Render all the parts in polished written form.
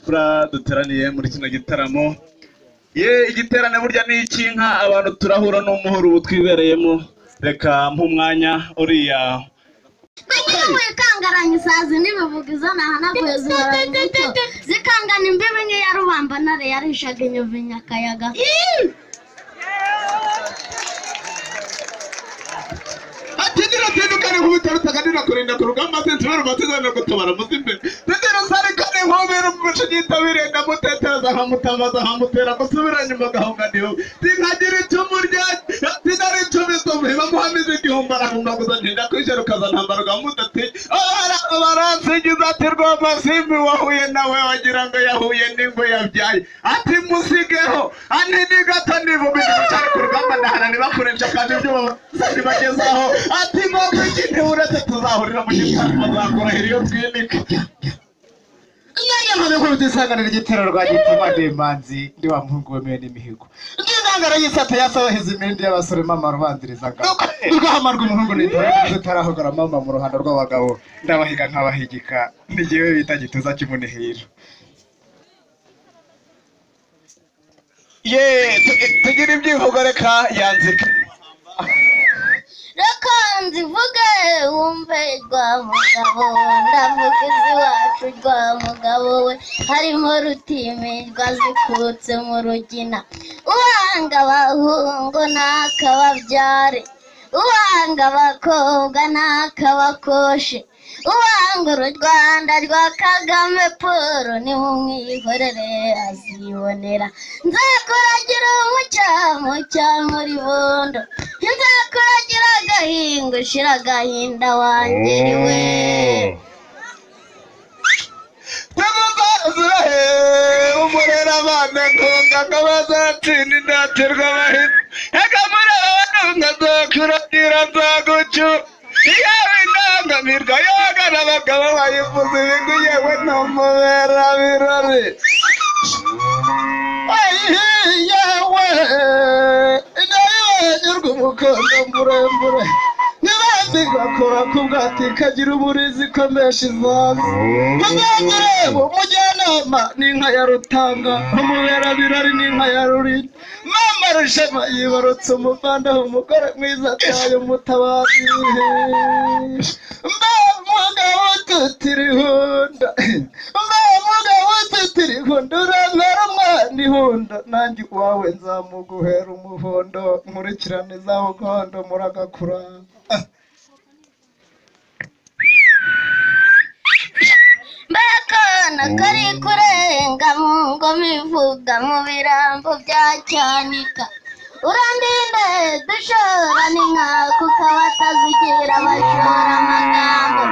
Imfura duteraniye muri kino gitaramo. Ye, igiterane burya ni icy'inka, abantu turahura n'umuhoro ubu twibereyemo. Reka mp'umwanya uriya Wikangaranya isazi n'ibivuga izo nahanaguye zihorana umucyo, zikangana imbibi nk'iya rubamba ntare yarishaga inyuvi nyakayaga. Atigira tindukane nkubita rutaganira kurinda ku rugamba sinshobora amasezerano gutabara muzimbe ndetse sarikane nkubira umushigitabire ndamutetereza nkamutamaza nkamutera gusubira nyuma gahunga niho sinkagira icumu rya sinari icumi muhiba muhamize igihumbi arahumbaguza ntinda kwisherukaza ntambara rwamudati baransigiza ati rwamasimbi wahuye nawe wagira ngo yahuye n'ingwe yabyaye ati musigeho ati ni gato nivumbi cyane ku rugamba ndahana ntibakurenje kandi ibyo bagezaho ati ngombwa ikindi uretse tuzahurira mu gitaramo bazakurahira iyo twinika. Isanganiro igitero rwa gitima demanzi ndi wa muhungu wemewe n'imihigo ndingangara y'isata yasoheza imirindi y'abasore mama rubanziriza ngabo urwahamarwa umuhungu nitore utarahogora mama mu ruhando rw'abagabo ndabahiga nk'abahigika nigewe bita gituza cy'umunihiro. Ye, tugira ibyivugo reka yanzika. Reka nzivuge wumve rwa mugabo, ndavuga iziwacu rwa mugabo we, harimo rutimirwa zikutse mu rugina, uwanga abahungu ntakababyare, uwanga abakobwa ntakabakoshe, uwanga uru Rwanda rwa Kagame Paul nimumwihorere azibonera. Nzakuragira umucyamucya muri bondo, nzakuragira agahinga ushira agahinda wangiriwe. Umurera abana ntunga nk'abazatsinda indatirwa abahita akamurera abantunga nzakuragira nzagucyura yewe indangamirwa yogana abagabo bayivuza ibigwi yewe ntumubera birori. Yewe inayiwanyurwa umukondo muremure nibandi gakora ku bwati kagira uburizi ikomesha izazi muzagirebo umujyanama n'inka ya Rutanga umubera birori n'inka ya Rurinda mama Rushema yibarutse umuvandaho umugore mwiza ataye umutabazi mba mugabo tutirihunda mba mugabo tutirihunda urantera umwana ihundo nanjye uwawe nzamuguhera umuhondo nkurikirane za bugondo muragakura. Mbakana kari kurenga mu ngoma ivuga mu birambo bya Cyanika, urandinde dushorana inka kuko abatazigira bashora amagambo.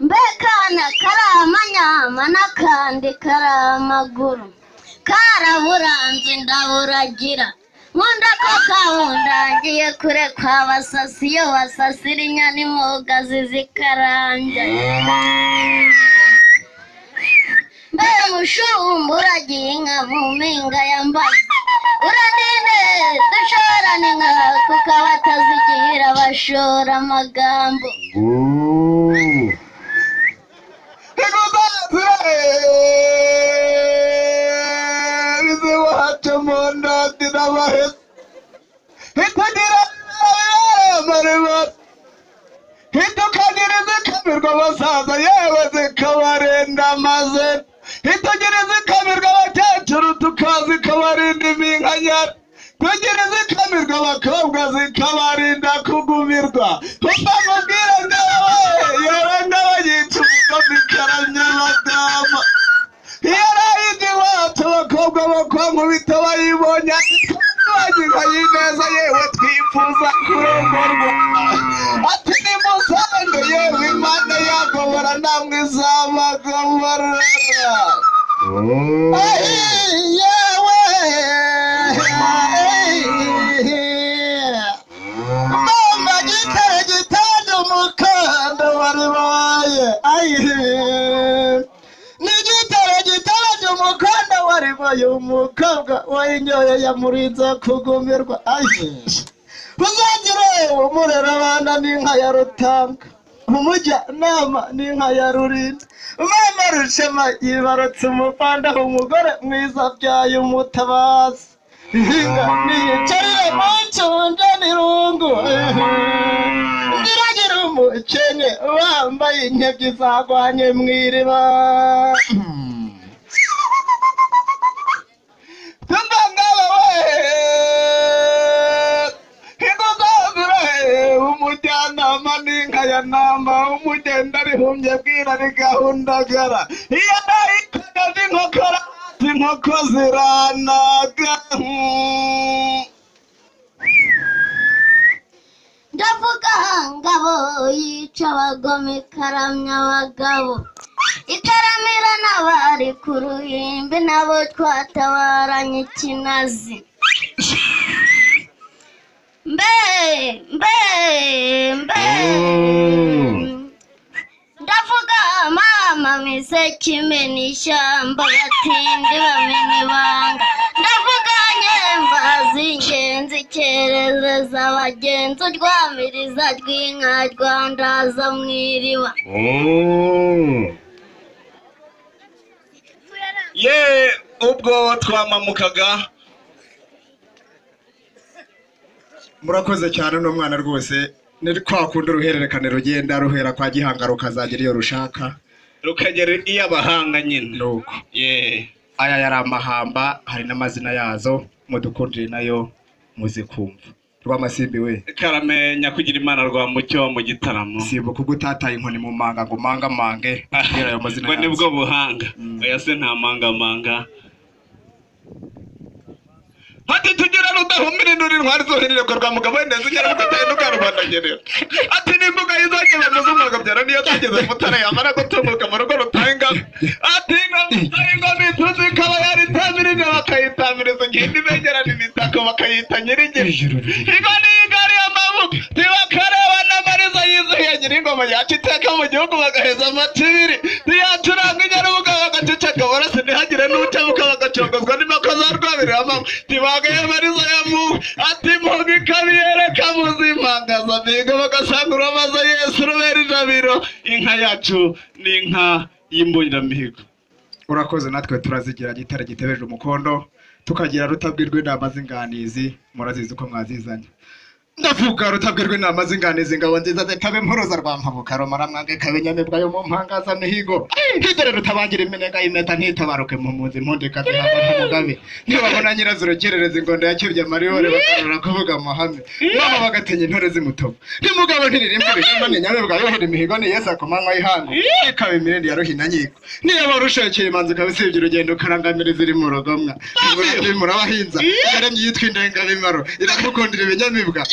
Mbekana kari amanyama n'akandi kari amaguru, karaburanze ndaburagira nkunda ko kabundangiye kure kwa basasi iyo basasira inyana impugazi zikarambya. Mbe mushumba uragiye inka mu mpinga ya Mbazi, urandinde dushorana inka kuko abatazigira bashora amagambo. Hitukagira zikamirwa abasaza yewe zikabarinda amazina, hitugira zikamirwa abakecuru tukazikabarinda iminkanyari, tugira zikamirwa abakobwa zikabarinda kugumirwa. Umva mubwire ngawe yewe ngawe yica umugome ikaramya abadamu yarayindi iwacu abakobwa bo kwa Nkubito bayibonye bagira yineza yewe twifuza kurongorwa ati nimusange yewe Imana yagobora namwe izabagobora. Yewe mama gitare gitanda umukanda waribaye n'igitare gitanda umukanda waribaye umukobwa wayinyoye yamurinze kugumirwa. Uzagire umurera abana n'inka ya Rutanga umujyanama n'inka ya Rurinda Mama Rushema yibarutse umupanda, umugore mwiza abyaye umutabazi. Ihinga niyicarire mu ncunda n'irungu, ndiragira umukenye wambaye inkebyi zagwanye mu iriba. Umujyanama n'inka ya namba, umugenda rihumye bwira rigahundagara. Iyo nayikagaje inkokora inkoko ziranaga. Ndavuga ngabo yica abagome ikaramya abagabo, ikaramira n'abari ku ruhimbi nabo twatabaranye ikinazi. Mbe mbe mbe ndavuga mama miseke imena ishyamba, batindi bamena ibanga. Ndavuga nyemba z'ingenzi kerereza abagenzi, urwamiriza rw'inka rwandaza mu iriba. Ye ubwo twamamukaga. Murakoze cyane n'umwana rwose, ni kwa kundi uruhererekane rugenda ruhera kwa Gihanga rukazagera iyo rushaka, rukagera iyo abahanga nyine. Nuko ye aya yari amahamba, hari n'amazina yazo, mudukundire nayo muzikumva. Rwamasimbi we karamenya kugira Imana rwa mucyo mu gitaramo, simbuka ubwo utataye inkoni mu manga ngo mangamange kubera ayo mazina yazo. Nibwo buhanga oya se nta mangamanga. Ati tugira rudahumira induru intwari zohererwa rwa mugabo wenda zigera rugataye n'ukarubanda. Ati n'imbuga y'izageze mu z'umwuga byara niyo tugeze mutara yamara gutunguka mu rugo rutanga. Ati ingoma ituzi ikaba yaritamirije bakayitamiriza ingindi begerana imitako bakayita nyir'ingeri. Ingoni y'igare y'amabuga ntibakareba n'amariza yizuye nyir'ingoma yacu iteka mu gihugu bagaheza amatibiri. Ntiyacuranga inyarubuga bagaceceka borose ntihagire n'ucabuka bagacogozwa n'impaka za rwabiri amabuga. Ntibagaye amariza ya mu ati mpuga ikabiyereka muzimangaza mihigo bagasanga uramaza Yesu rubera ijabiro. Inka yacu ni inka y'imburamihigo. Urakoze, natwe turazigira gitare gitebeje umukondo, tukagira rutabwirwa inama z'inganizi, murazizi uko mwazizanye. Ndavuga rutabwirwa inama z'inganizi, ingabo nziza zitabe impuruza rwa mpabuka rumara mwange kabenyamibwa yo mu mpangaza mihigo. Nkidore rutabangira iminega y'imeta ntitabaruke mu mpunzi impundika zihamba nk'umugabe. Ntibabona nyirazurukerereza ingondo yakebye amariyore bakarura kuvuga amahame. Mama bagatenya intore z'imutobo. Ntimugabo ntiririmba ibihimba ni nyamibwa yohera imihigo ni Yesu ku manywa y'ihangu. Ikaba imirindi ya ruhina nkiko. Niba warushekeye imanzi ukaba usibye urugendo ukarangamira iziri mu rugomwa. Murabahinza. Yaremye yitwa indengabimaro. Iramukundira ibinyamibwa.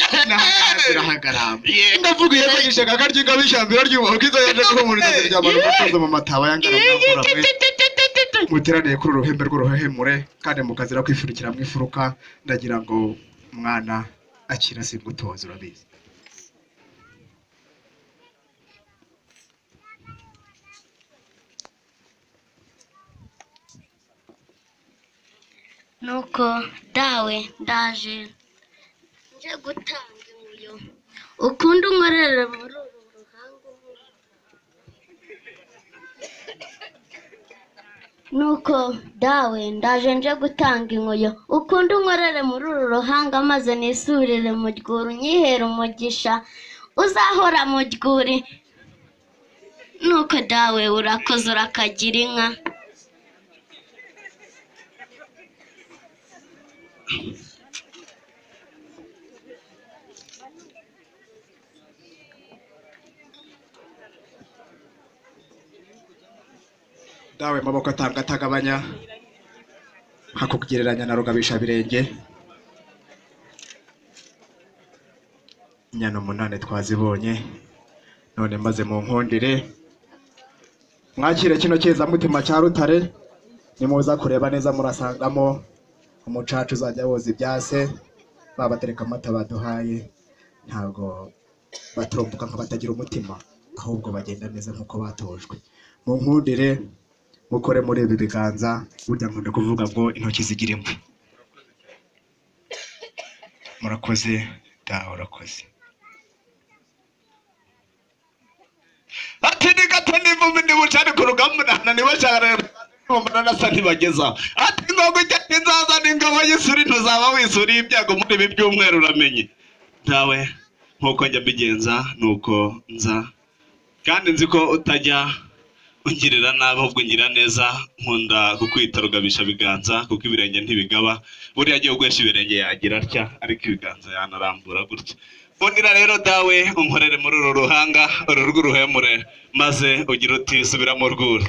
Ndavuga iyo yishaka akarya ishyamba ry'ubuho kizo yaje guhumuriza ziryamana umutozo mu mataba yangaramwe. Muteraniye kuri uruhembe rw'uruhehemure kandi mukazira kwifurikira mwifuruka. Ndagira ngo mwana akira simgutoza urabizi. Nuko dawe ndaje nje gutanga inkuyo, ukunda unkorere muri uru ruhango. Nuko dawe ndaje nje gutanga inkuyo, ukunda unkorere muri uru ruhanga, maze nisurire mu rwuri unyihera umugisha uzahora mu rwuri. Nuko dawe urakoze urakagira inka. Dawe maboko atanga atagabanya, hakugereranya na rugabisha birenge. Inyana umunani twazibonye, none maze mu nkundire mwakire kino cyeza mutima cya Rutare. Nimuza kureba neza murasangamo umucaca uzajya woza ibyase, babatereka amata baduhaye. Ntabwo baturumbuka nka batagira umutima, ahubwo bagenda neza nkuko batojwe. Mu nkundire mukore muri ibi biganza, burya nkunda kuvuga ngo intoki zigira imvi. Murakoze dawe, urakoze. Ati ni gato Ndekwe n'ivumbi ndibucane ku rugamba nibashaka nasa ntibageza. Ati ngo ujya nzaza n'ingabo y'isuri ntuzaba wisuriye ibyago muri ibi byumweru uramenye. Dawe nkuko njya mbigenza nuko nza, kandi nzi ko utajya ungirira nabi ahubwo ungira neza. Nkunda kukwita rugabisha biganza kuko ibirenge ntibigaba. Buriya agiye guhesha ibirenge yagira atya, ariko ibiganza yanarambura gutya. Mbonera rero dawe unkorere muri uru ruhanga uru rw'uruhemure, maze ugira uti subira mu rwuri.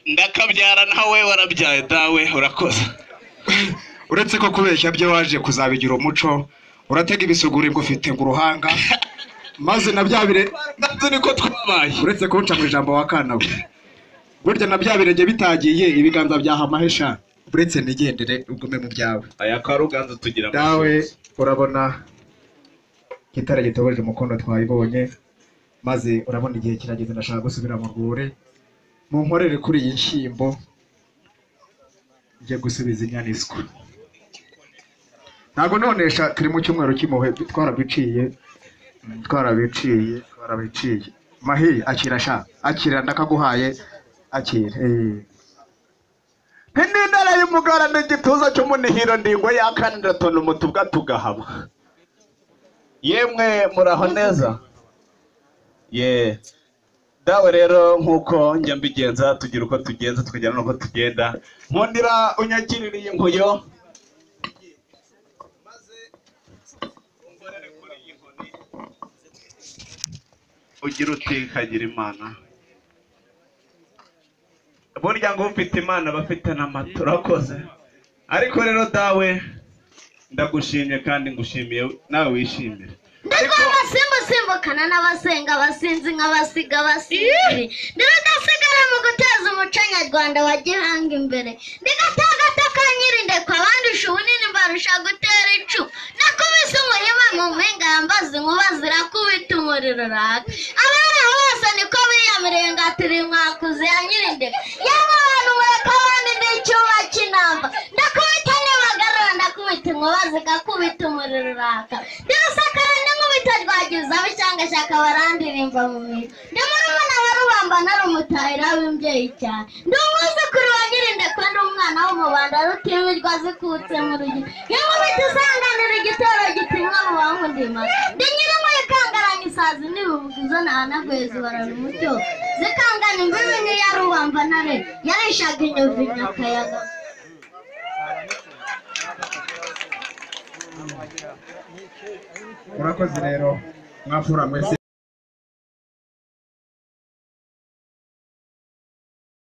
Ndakabyara nawe warabyaye dawe urakoze. Uretse ko kubeshya byo waje kuzabigira umuco, uratega ibisuguri ngo ufite ngo uruhanga maze na bya bire nzi niko twabaye. Uretse kunca mu ijambo wa kana we, burya na bya birenge bitagiye ibiganza byahamahesha. Uretse nigendere ugume mu byawe. Aya kwa Ruganzu tugira dawe. Urabona gitare gitobeje umukondo twayibonye, maze urabona igihe kirageze ndashaka gusubira mu rwuri. Munkorere kuri iyi nshyimbo njye gusubiza inyaniswa. Ntabwo nonesha turi mu cyumweru cy'impuhwe, twarabiciye twarabiciye twarabiciye. Mahi akira sha, akira ndakaguhaye, akira. Indindara y'umugara n'igituza cy'umunihiro ndingwe yakane ndatona umutubwa tugahaba. Yemwe muraho neza. Ye dawe rero nkuko njya mbigenza tugira uko tugenza tukagera nuko tugenda. Nkundira unyakiririye inkuyo maze ungorere kuri iyi nkoni ugira uti kagira Imana. Burya ngo ufite Imana bafite n'amata. Urakoze. Ariko rero dawe ndagushimye kandi ngushimiye nawe wishimire. Ndiko abasimbu simbukana n'abasenga abasinzi nk'abasiga abasinziri. Ndirudasigara mu guteza umuco nyarwanda wa gihanga imbere. Ndigatagata nyirindekwa abandusha ubunini mbarusha gutera icu. Nakubise umuhima mu mpinga yambaza inkuba zirakubita umuriro raka. Abari aho bose niko biyamiriye ngo atiri mwakuze ya nyirindekwa. Yaba abantu mureka abandi ndi icyuma cy'inamba. Ndakubita nibagarura ndakubita inkuba zigakubita umuriro raka. Ndirusakara n'inkubita rwagiza abishyangashaka barandirimba mu mihigo. Ndi murumuna wa Rubamba narumutahira w'imbyeyi cyane. Ndi umwuzukuru wa Nyirindekwe ndi umwana w'umubanda rutimirwa zikutse mu rugi. Inkubita isanganira igitero gitimwa mu bahungu ndima. Ndi nyir'inkuba ikangaranya isazi n'ibibuga izo nahanaguye zibarana umucyo. Zikangana imbibi nk'iya Rubamba ntare yarishaga inyovu Nyakayaga. Murakoze rero mwafura mwese.